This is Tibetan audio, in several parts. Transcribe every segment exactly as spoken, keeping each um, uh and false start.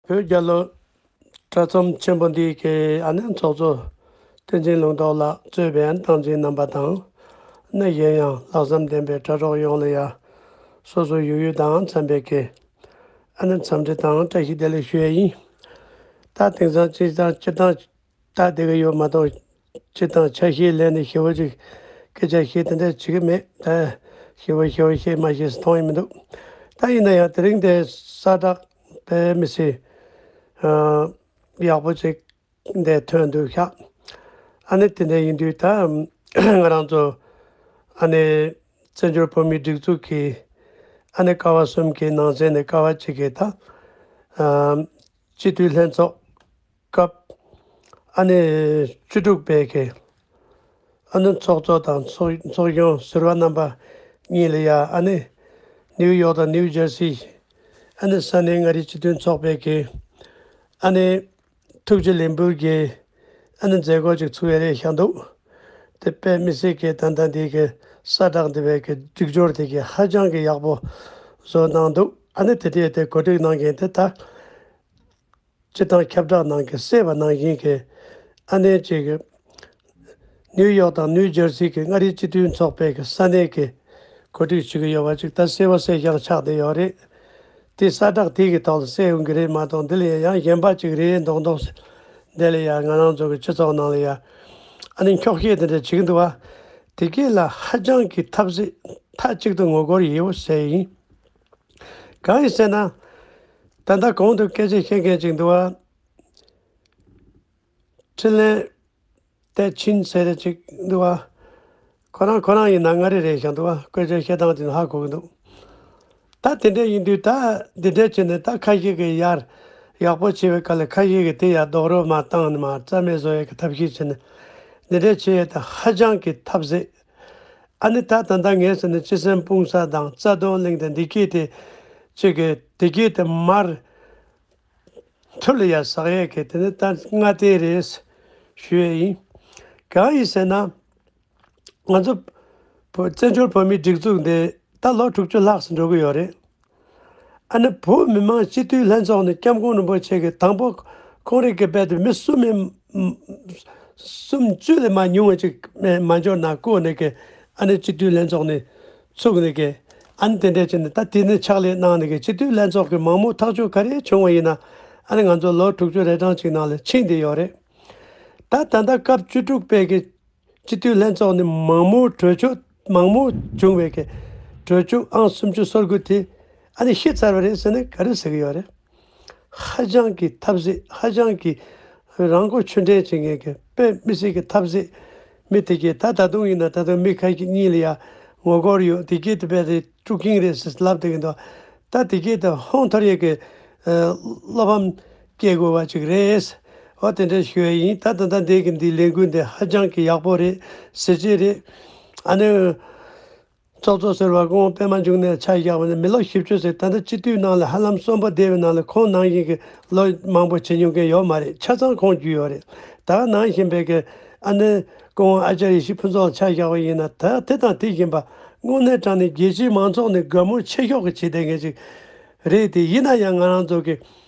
བོད་རྒྱལ་ལོ་གྲྭ་ཚང་ཆེན་པོ་འདིའི་གི་ཨ་ནེ་ཚོགས་གཙོ་བསྟན་འཛིན་ལུང་རྟོགས་ལགས་གཙོས་པའི་བསྟན་འཛིན་རྣམ་པ་དང་། ཨ་ནེ་གཞན་ཡང་ལྷག་བསམ་ལྡན་པའི་དྲ་གྲོགས་ཡོངས་ལ་ཡ། སོ་སོ་ཡུལ་ཡུལ་དང་འཚམ་པའི་གི་ཨ་ནེ་འཚམས་འདྲི་དང་བཀྲ་ཤིས་བདེ་ལེགས་ཞུ་ཡས་ཡིན། ད་དེང་སང་སྤྱིར་བཏང་སྤྱིར་བཏང་ད་དེ་ག་ཡོད་མ་གཏོགས། སྤྱིར་བཏང་ཆ་ཤས་ལེན་ནས་ཞེ་པོ་ཅིག་སྐད་ཆ་བཤད་དེ་འདྲ་བྱེད་ཀྱི་མེད། ད་ཞེ་པོ་ཞེ་པོ་བཤད་མ་ཤེས་སུ་མཐོང་ཡི་མི་འདུག་ད་ཡིན་ན་ཡང་དེ་རིང་དེ་གསལ་བསྒྲགས་དཔེ་མི་སྲིད་ཡག་པོ་ཅིག་འདི་ཐོན་འདུག་ཤག་ཨ་ནི་དེ་འདྲ་ཡིན་དུས་ད་ང་རང་ཚོ་ཨ་ནི་བཙན་བྱོལ་བོད་མིའི་སྒྲིག་འཛུགས་ཀྱི་ཨ་ནི་ཀ་བ་གསུམ་གྱི་ནང་ཚན་ནས་ཀ་བ་གཅིག་གི་ད་སྤྱི་འཐུས་ལྷན་ཚོགས་སྐབས་ཨ་ནི་བཅུ་དྲུག་པའི་གི་ཨ་ནི་ཚོགས་གཙོ་དང་ཚོགས་ཚོགས་གཞོན་ཟུར་པ་རྣམ་པ་གཉིས་ལ་ཡ། ཨ་ནི་ནིའུ་ཡོག་དང་ནིའུ་ཇར་སི་ཨ་ནི་ས་གནས་མངའ་རིས་སྤྱི་མཐུན་ཚོགས་པའི་གི་ཨ་ནི་ཐུགས་རྗེ་ལེགས་འབུལ་གྱི་ཨ་ནི་མཛད་སྒོ་ཅིག་ཚུགས་ཡ་རེད་ཤག་འདུག་དེ་དཔེ་མི་སྲིད་ཀྱི་ད་ལྟ་འདི་གི་གསལ་བསྒྲགས་འདི་བའི་གི་སྒྲིག་སྦྱོར་དེ་གི་ཧ་ཅང་གི་ཡག་པོ་བཟོ་གནང་འདུག་ཨ་ནི་དེ་དེ་དེ་གོ་སྒྲིག་གནང་མཁན་དེ་ད། སྤྱིར་བཏང་ཁྱབ་བསྒྲགས་ནང་གི་གསལ་བ་ནང་བཞིན་གྱི་ཨ་ནེ་གཅིག་གི་ནིའུ་ཡོག་དང་ནིའུ་ཇར་སི་གི་མངའ་རིས་སྤྱི་མཐུན་ཚོགས་པའི་གི་ས་གནས་ཀྱི་གོ་སྒྲིག་བྱེད་ཀྱི་ཡོད་པ་ཅིག་ད་གསལ་བོ་གསལ་རྐྱང་ཆགས་བསྡད་ཡོད་རེད། དེ་གསལ་བསྒྲགས་དེ་གི་ཐོག་ལ་གསལ་ཡོང་གི་རེད་མ་གཏོགས། འདི་ལ་ཡང་གཞན་པ་ཅིག་རེད་མདོག་མདོག་འདི་ལ་ཡང་ང་རང་ཚོ་གི་སྤྱི་ཚོགས་ནང་ལ་ཡང་ཨ་ནི་འཁྱོག་བཤད་དེ་འདྲ་བྱེད་ཀྱི་འདུག་བ། དེ་གས་ལ་ཧ་ཅང་གི་ཐབས་ཟད་མཐའ་གཅིག་ཏུ་ངོ་རྒོལ་ཡོད་ཟེར་ཡིན། གང་ཡིན་ཟེར་ན། ད་ལྟ་གོང་དུ་སྐད་ཆ་བཤད་མཁན་ཅིག་འདུག་བ། འཕྲིན་ལས་ཏེ་ཆིན་ཟེར་རེ་ཅིག་འདུག་བ། ཁོ་རང་ཁོ་རང་ཡིན་ན་མངའ་རིས་རེད་ཤག་འདུག་བ། སྐད་ཆ་བཤད་སྟངས་དེ་ནི་ཧ་གོ་གི་འདུག་ད་དེ་འདྲ་ཡིན་དུས་ད་འདི་འདྲ་བྱས་ནས་ད་ཁ་ཤས་ཀྱིས་ཡར་ཡག་པོ་བྱེད་པའི་སྐབས་ལ་ཁ་ཤས་ཀྱིས་དེ་ཡར་རྡོག་རོལ་མ་བཏང་ནས་མར་རྩ་མེད་བཟོ་ཡས་ཀྱི་ཐབས་ཤེས་བྱས་ནས་འདི་འདྲ་བྱེད་ཡས་ད་ཧ་ཅང་གི་ཐབས་ཟད། ཨ་ནི་ད་ད་ལྟ་ངས་ཟེར་ན་སྤྱི་སེམས་སྤུངས་ས་དང་རྩ་དོན་གླེང་དང་འདི་སྐད་དེ་གཅིག་གི་འདི་སྐད་དེ་མར་ཐུར་ལ་ཡར་ཟག་ཡས་ཀྱི་དེ་ནི་ད་སྔ་ལྟས་རེད་ཞུ་ཡས་ཡིན། གང་ཡིན་ཟེར་ན་ང་ཚོ་བོད་བཙན་བྱོལ་བོད་མིའི་སྒྲིག་འཛུགས་འདི་ད་ལོ་དྲུག་ཅུ་ལྷག་ཙམ་འགྲོ་གི་ཡོད་རེད། ཨ་ནི་བོད་མི་མང་སྤྱི་འཐུས་ལྷན་ཚོགས་ནས་སྐྱབས་མགོན་རིན་པོ་ཆེ་གིས་དང་པོ་ཁོང་རང་གི་རྦད་དེ་མི་གསུམ་མིན་གསུམ་བཅུ་ལས་མ་ཉུང་བ་ཅིག་མ་འབྱོར་ན་བསྐོས་ནས་ཀྱི་ཨ་ནི་སྤྱི་འཐུས་ལྷན་ཚོགས་ནས་ཚུགས་ནས་ཀྱི་ཨ་ནི་དེ་འདྲས་བྱས་ནས་ད་དེ་ནས་ཕྱག་ལས་གནང་ནས་ཀྱི་སྤྱི་འཐུས་ལྷན་ཚོགས་ཀྱི་མང་མོས་ཐག་གཅོད་ག་རེ་བྱུང་བ་ཡིན་ན་ཨ་ནི་ང་ཚོ་ལོ་དྲུག་ཅུ་རེ་གྲངས་ཅིག་ནང་ལ་ཕྱིན་བསྡད་ཡོད་རེད། ད་ད་ལྟ་སྐབས་བཅུ་དྲུག་པའི་གི་སྤྱི་འཐུས་ལྷན་ཚོགས་ནས་མང་མོས་གྲོས་ཆོད་མང་མོས་བྱུང་བའི་གི་གྲོས་ཆོད་ཨང་སུམ་ཅུ་སོ་དགུ་དེ་ཨ་ནི་ཤི་ཚར་བ་རེད་ཟེར་ནས་ག་རེ་ཟེར་གི་ཡོད་རེད། ཧ་ཅང་གི་ཐབས་ཟད། ཧ་ཅང་གི་རང་མགོ་ཆུ་འདྲེན་བྱེད་མཁན་གི་དཔེ་མི་སྲིད་ཀྱི་ཐབས་ཟད། མི་དེ་གས་ད་ད་དུང་ཡིན་ན་ད་དུང་མི་ཁ་ཤས་གཉིས་ལ་ཡ་ངོ་རྒོལ་ཡོད་དེ་གས་དེ་དཔེ་རེད་དཀྲུག་ཤིང་རེད་ཟེར་ལབ་བསྡད་ཀྱི་འདུག་ད་དེ་གས་ད་ཧོན་ཐོར་ཡས་ཀྱི་བློ་ཕམ་སྐྱེ་དགོས་པ་ཅིག་རེད། འོ་དེ་འདྲ་ཞུ་ཡས་ཡིན། ད་ད་ལྟ་འདི་གི་འདི་ལས་འགུལ་འདི་ཧ་ཅང་གི་ཡག་པོ་རེད། གཟི་བརྗིད་རེད། ཨ་ནི་ཚོགས་གཙོ་ཟུར་པ་སྐུ་ངོ་པད་མ་འབྱུང་གནས་ཆ་བཞག་པ་ནི་མི་ལོ་བཞི་བཅུ་ཟེར་ད་ལྟ་སྤྱི་འཐུས་ནང་ལ་ཧ་ལམ་གསོན་པོ་བསྡད་པའི་ནང་ལ་ཁོང་ནང་བཞིན་གྱི་ལོ་མང་པོ་བྱེད་མྱོང་མཁན་ཡོད་མ་རེད། ཆ་ཚང་ཁོང་རྒྱུས་ཡོད་རེད། ད་ནང་བཞིན་པའི་གི་ཨ་ནི་སྐུ་ངོ་ཨ་ཅར་ཡེ་ཤེས་ཕུན་ཚོགས་ཆ་བཞག་པ་ཡིན་ན་ད་དེ་དང་དེ་བཞིན་པ་དངོས་གནས་དྲང་གནས་རྒྱལ་སྤྱིའི་མང་ཚོགས་ནས་དགའ་མོས་ཆེ་ཤོས་ཀྱི་བྱེད་བསྡད་མཁན་ཅིག་རེད། དེ་ཡིན་ན་ཡང་ང་རང་ཚོ་གི་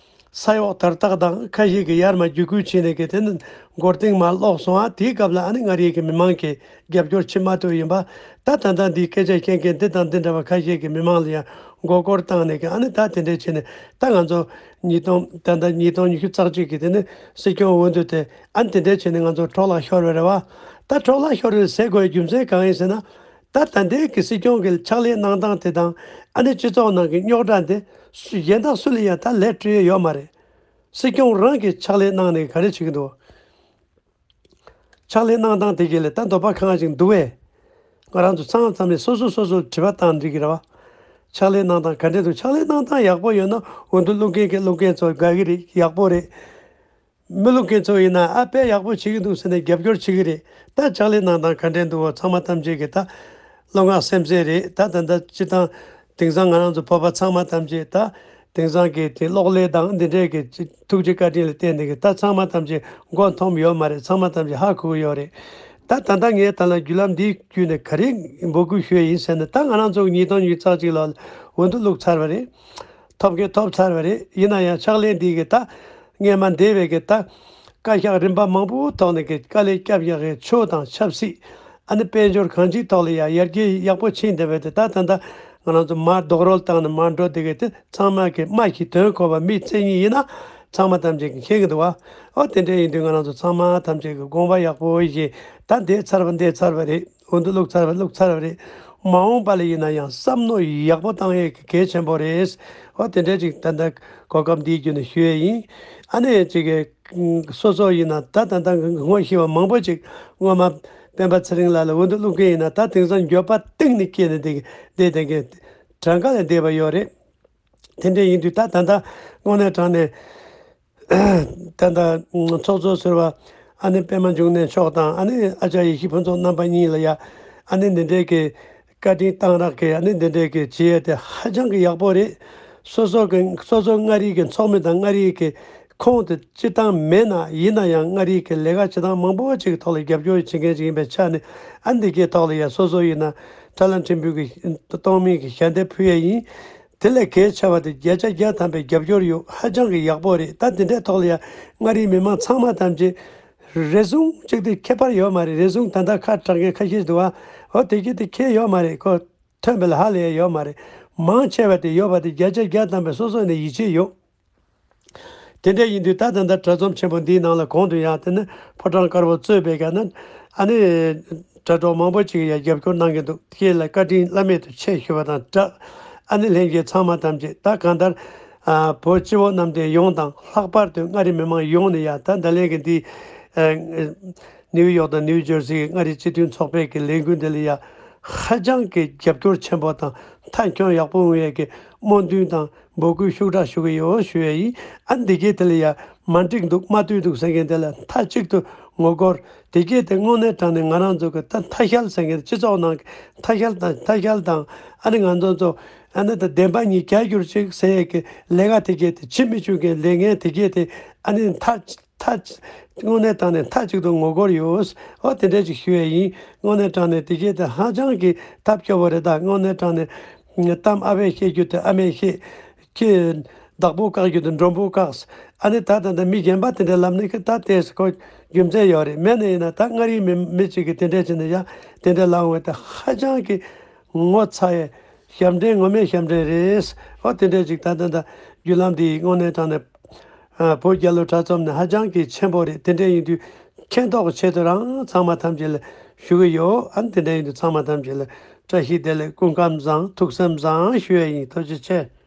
ས་འོག་དར་ཐག་དང་ཁ་ཤས་ཀྱིས་ཡར་མར་བརྒྱུད་སྐུལ་བྱས་ནས་ཀྱི་དེ་ནི་མགོ་རྟིང་མར་སློག་སོང་ཨ། དེའི་སྐབས་ལ་ཨ་ནི་མངའ་རིས་ཀྱི་མི་མང་གིས་རྒྱབ་སྐྱོར་བྱེད་མ་ཐུབ་ཡིན་པ། ད་ད་ལྟ་འདིའི་སྐད་ཆ་བཤད་མཁན་འདི་དང་འདི་འདྲ་བ་ཁ་ཤས་ཀྱིས་མི་མང་ལ་ཡང་མགོ་སྐོར་བཏང་ནས་ཀྱི་ཨ་ནི་ད་དེ་འདྲས་བྱས་ནས་ད་ང་ཚོ་ཉིས་སྟོང་ད་ལྟ་ཉིས་སྟོང་ཉི་ཤུ་རྩ་གཅིག་གི་དེ་ནི་སྲིད་སྐྱོང་འོས་བསྡུ་དེ་ཨ་ནི་དེ་འདྲས་བྱས་ནས་ང་ཚོ་འཕྲོ་བརླག་ཤོར་བ་རེད་བ། ད་འཕྲོ་བརླག་ཤོར་བ་ཟེར་དགོས་རྒྱུ་མཚན་གང་ཡིན་ཟེར་ན། ད་ད་ལྟའི་གི་སྲིད་སྐྱོང་གི་ཕྱག་ལས་གནང་སྟངས་དེ་དང་ཨ་ནི་སྤྱི་ཚོགས་ནང་གི་རྙོག་དྲ་འདི་སུ་གཞན་དག་སུ་ལ་ཡང་ད་ལས་སྤྲོད་ཡས་ཡོད་མ་རེད། སྲིད་སྐྱོང་རང་གིས་ཕྱག་ལས་གནང་ནས་ག་རེ་བྱེད་ཀྱི་འདུག་ཕྱག་ལས་གནང་སྟངས་དེ་གས་ལ་ད་འདོད་པ་ཁེངས་ཅིག་འདུག་བས། ང་རང་ཚོ་ཚང་མ་ཚང་མས་སོ་སོ་སོ་སོར་དྲི་བ་བཏང་འགྲིག་གི་རེད་བ། ཕྱག་ལས་གནང་སྟངས་ག་འདྲས་འདུག་ཕྱག་ལས་གནང་སྟངས་ཡག་པོ་ཡོད་ན་འོས་བསྡུ་བླུག་མཁན་གྱི་བླུག་མཁན་ཚོ་དགའ་གི་རེད། ཡག་པོ་རེད། མི་བླུག་མཁན་ཚོ་ཡིན་ན་ཨ་དཔེ་ཡག་པོ་བྱེད་ཀྱི་འདུག་ཟེར་ནས་རྒྱབ་སྐྱོར་བྱེད་ཀྱི་རེད། ད་ཕྱག་ལས་གནང་སྟངས་ག་འདྲས་འདུག་བ་ཚང་མ་ཐམས་ཅད་ཀྱིས་ད་བློ་ངག་སེམས་གསལ་རེད། ད་ད་ལྟ་སྤྱི་བཏང་དེང་སང་ང་རང་ཚོ་བོད་པ་ཚང་མ་ཐམས་ཅད་ད་དེང་སང་གི་དེ་གློག་ཀླད་དང་འདི་འདྲས་ཀྱི་ཐུགས་རྗེ་བཀའ་དྲིན་ལ་བརྟེན་ནས་ཀྱི་ད་ཚང་མ་ཐམས་ཅད་མགོ་འཐོམ་ཡོད་མ་རེད། ཚང་མ་ཐམས་ཅད་ཧ་གོ་གི་ཡོད་རེད། ད་ད་ལྟ་ངས་ད་ལ་བརྒྱུད་ལམ་འདིའི་བརྒྱུད་ནས་ག་རེ་འབོད་སྐུལ་ཞུ་ཡ་ཡིན་ཟེར་ན། ད་ང་རང་ཚོ་ཉིས་སྟོང་ཉི་ཤུ་རྩ་གཅིག་ལ་འོས་བསྡུ་བླུགས་ཚར་བ་རེད། ཐོབ་མཁན་ཐོབ་ཚར་བ་རེད། ཡིན་ན་ཡང་ཕྱག་ལས་འདི་གི་ད་སྔས་མ་འདས་པའི་གི་ད་བཀའ་ཤག་རིམ་པ་མང་པོའི་ཐོག་ནས་གི་དཀའ་ལས་བརྒྱབ་ཡག་གི་ཆོས་དང་ཆབ་སྲིད། ཨ་ནི་དཔལ་འབྱོར་གང་ཅིའི་ཐོག་ལ་ཡང་ཡར་རྒྱས་ཡག་པོ་ཕྱིན་བསྡད་པའི་དེ་ད་ད་ད་ང་རང་ཚོ་མར་རྡོག་རོལ་བཏང་ནས་མར་འགྲོ་བསྡད་གི་དེ་ཚང་མ་གི་སྨྲ་ཤེས་དོན་གོ་བ་མི་མཚན་ཉིད་ཡིན་ན་ཚང་མ་ཐམས་ཅད་ཀྱིས་མཁྱེན་གི་འདུག་བ། ཨོ་དེ་འདྲ་ཡིན་དུས་ང་རང་ཚོ་ཚང་མ་ཐམས་ཅད་ཀྱིས་དགོངས་པ་ཡག་པོ་བཞེས། ད་འདས་ཚར་བ་འདས་ཚར་བ་རེད། འོ་འདི་བླུགས་ཚར་བ་བླུགས་ཚར་བ་རེད། མ་འོངས་པ་ལ་ཡིན་ན་ཡང་བསམ་མནོ་ཡག་པོ་བཏང་ཡས་ཀྱི་གལ་ཆེན་པོ་རེད། ཨོ་དེ་འདྲ་ཅིག་ད་ལྟ་གོ་སྐབས་འདིའི་བརྒྱུད་ནས་ཞུ་ཡས་ཡིན། ཨ་ནི་ཅིག་གི་སོ་སོ་ཡིན་ན་ད་ད་ལྟ་ངོ་ཤེས་པ་མང་པོ་ཅིག་སྔོན་མ་སྤེན་པ་ཚེ་རིང་ལགས་ལ་འོ་འདི་བླུགས་མཁན་ཡིན་ན་ད་དེང་སང་འགྱོད་པ་གཏིང་ནས་སྐྱེས་ནས་བསྡད་བསྡད་མཁན་གྲངས་ཀ་ལས་འདས་པ་ཡོད་རེད། དེ་འདྲ་ཡིན་དུས་ད་ད་ལྟ་དངོས་གནས་དྲང་གནས། ད་ལྟ་ཚོགས་གཙོ་ཟུར་པ་ཨ་ནི་པད་མ་འབྱུང་གནས་མཆོག་དང་ཨ་ནི་ཨ་ཅག་ཡེ་ཤེས་ཕུན་ཚོགས་རྣམ་པ་གཉིས་ལ་ཡ་ཨ་ནི་འདི་འདྲའི་གི་བཀའ་དྲིན་གཏང་རག་གི་ཨ་ནི་འདི་འདྲའི་གི་བྱེད་ཡས་དེ་ཧ་ཅང་གི་ཡག་པོ་རེད། སོ་སོ་གི་སོ་སོ་མངའ་རིས་ཀྱི་ཚོགས་མི་དང་མངའ་རིས་ཀྱི་ཁོངས་དེ་སྤྱི་བཏང་མེད་ན་ཡིན་ན་ཡང་མངའ་རིས་ཀྱི་ལས་ཀ་བྱེད་སྟངས་མང་པོ་ཅིག་གི་ཐོག་ལ་རྒྱབ་སྐྱོར་བྱེད་མཁན་ཅིག་ཡིན་པའི་ཆ་ནས་ཨ་ནི་འདི་གའི་ཐོག་ལ་ཡ་སོ་སོ་ཡིན་ན་དགྲ་ལྷ་འཕྲིན་བུ་གི་གཏོང་མིན་གྱི་ཞལ་འདེབས་ཕུལ་ཡས་ཡིན། དེ་ལས་གལ་ཆེ་བ་དེ་བརྒྱ་ཆ་བརྒྱ་ཐམ་པའི་རྒྱབ་སྐྱོར་ཡོད། ཧ་ཅང་གི་ཡག་པོ་རེད། ད་དེ་འདྲའི་ཐོག་ལ་ཡང་མངའ་རིས་མི་མང་ཚང་མ་ཐམས་ཅད་རེ་ཟུང་གཅིག་དེ་ཁྱད་པར་ཡོད་མ་རེད། རེ་ཟུང་ད་ལྟ་ཁ་གྲག་མཁན་ཁ་ཤས་འདུག་བ། འོ་དེ་གི་དེ་ཁྱད་ཡོད་མ་རེད། ཁོ་ཐོན་པ་ལ་ཧ་ལས་ཡ་ཡོད་མ་རེད། མང་ཆེ་བ་དེ་ཡོད་པ་དེ་བརྒྱ་ཆ་བརྒྱ་ཐམ་པའི་སོ་སོ་ནས་ཡིད་ཆེས་ཡོད། དེ་འདྲ་ཡིན་དུས་ད་ད་ལྟ་གྲྭ་ཚོམས་ཆེན་པོ་འདིའི་ནང་ལ་གོང་དུ་ཡང་དེ་ནི་ཕོ་བྲང་དཀར་པོ་གཙོས་པའི་ག་ན་ཨ་ནི་དྲ་གྲོགས་མང་པོ་ཅིག་ཡང་རྒྱབ་སྐྱོར་གནང་གི་འདུག་ཁྱེད་ལ་བཀའ་དྲིན་བླ་མེད་དུ་ཆེ་ཞུ་བ་དང་སྦྲགས། ཨ་ནི་ལྷན་རྒྱས་ཚང་མ་ཐམས་ཅད་ད་གང་ལྟར་ཨ་བོད་སྤྱི་བོ་གནམ་བསྟན་ཡོངས་དང་ལྷག་པར་དུ་མངའ་རིས་མི་མང་ཡོངས་ནས་ཡང་ད་ད་ལན་གྱི་འདི་ཨ་ནིའུ་ཡོག་དང་ནིའུ་ཇར་སི་གི་མངའ་རིས་སྤྱི་མཐུན་ཚོགས་པའི་གི་ལས་འགུལ་འདི་ལ་ཡང་ཧ་ཅང་གི་རྒྱབ་སྐྱོར་ཆེན་པོ་དང་མཐའ་འཁྱོངས་ཡག་པོ་འོང་ཡས་ཀྱི་སྨོན་འདུན་དང་འབོད་སྐུལ་ཤུགས་དྲག་ཞུ་གི་ཡོད་ཞུ་ཡས་ཡིན། ཨ་འདི་གའི་དེ་ལ་ཡ་མ་འགྲིག་འདུག་མ་མཐུན་འདུག་ཟེར་མཁན་དེ་ལ་མཐའ་གཅིག་ཏུ་ངོ་རྒོལ། དེ་གའི་དེ་དངོས་གནས་དྲང་གནས་ང་རང་ཚོ་གི་ད་མཐའ་ཤལ་ཟེར་མཁན་སྤྱི་ཚོགས་ནང་གི་མཐའ་ཤལ་དང་མཐའ་ཤལ་དང་ཨ་ནི་ང་ཚོ་ཚོ་ཨ་ནི་ད་བདེན་པ་གཉིས་རྒྱལ་གྱུར་ཅིག་ཟེར་ཡས་ཀྱི་ལས་ཀ་དེ་གའི་དེ་བྱེད་མི་བཅུག་མཁན་ལས་ངན་དེ་གའི་དེ་ཨ་ནི་མཐའ་མཐའ་དངོས་གནས་དྲང་གནས་མཐའ་གཅིག་ཏུ་ངོ་རྒོལ་ཡོད། ཨོ་དེ་འདྲ་ཅིག་ཞུ་ཡས་ཡིན། དངོས་གནས་དྲང་གནས་དེ་གའི་དེ་ཧ་ཅང་གི་ཐབས་སྐྱོ་བོ་རེད། ད་དངོས་གནས་དྲང་གནས་གཏམ་ཨ་ཕས་བཤད་རྒྱུ་དེ་ཨ་མས་བཤད། ཁྱི་བདག་པོ་བཀག་རྒྱུ་དེ་མགྲོན་པོ་བཀག་ཨ་ནི་ད་ད་ད་མི་གཞན་པ་དེ་འདྲ་ལབ་ནི་ཁི་ད་དེ་ཁོ་རྒྱུ་མཚན་ཡོད་རེད། མེད་ནི་ཡིན་ན་ད་མངའ་རིས་མི་མི་གཅིག་གི་དེ་འདྲ་བྱས་ནས་ཡ་དེ་འདྲ་ལབ་འོང་བས་དེ་ཧ་ཅང་གི་ངོ་ཚ་ཡས་ཞབས་འདྲེན་ངོ་མའི་ཞབས་འདྲེན་རེད། ཨོ་དེ་འདྲ་ཅིག་ད་ད་ད་བརྒྱུད་ལམ་འདི་དངོས་གནས་དྲང་གནས་ཨ་བོད་རྒྱལ་ལོ་གྲྭ་ཚོམས་ནས་ཧ་ཅང་གི་ཆེན་པོ་རེད། དེ་འདྲ་ཡིན་དུས་མཁྱེན་རྟོགས་ཆེད་དུ་རང་ཚང་མ་ཐམས་ཅད་ལ་ཞུ་གི་ཡོད། ཨ་ནི་དེ་འདྲ་ཡིན་དུས་ཚང་མ་ཐམས་ཅད་ལ་བཀྲ་ཤིས་བདེ་ལེགས་སྐུ་ཁམས་བཟང་ཐུགས་སེམས་བཟང་ཞུ་ཡས་ཡིན། ཐུགས་རྗེ་ཆེ།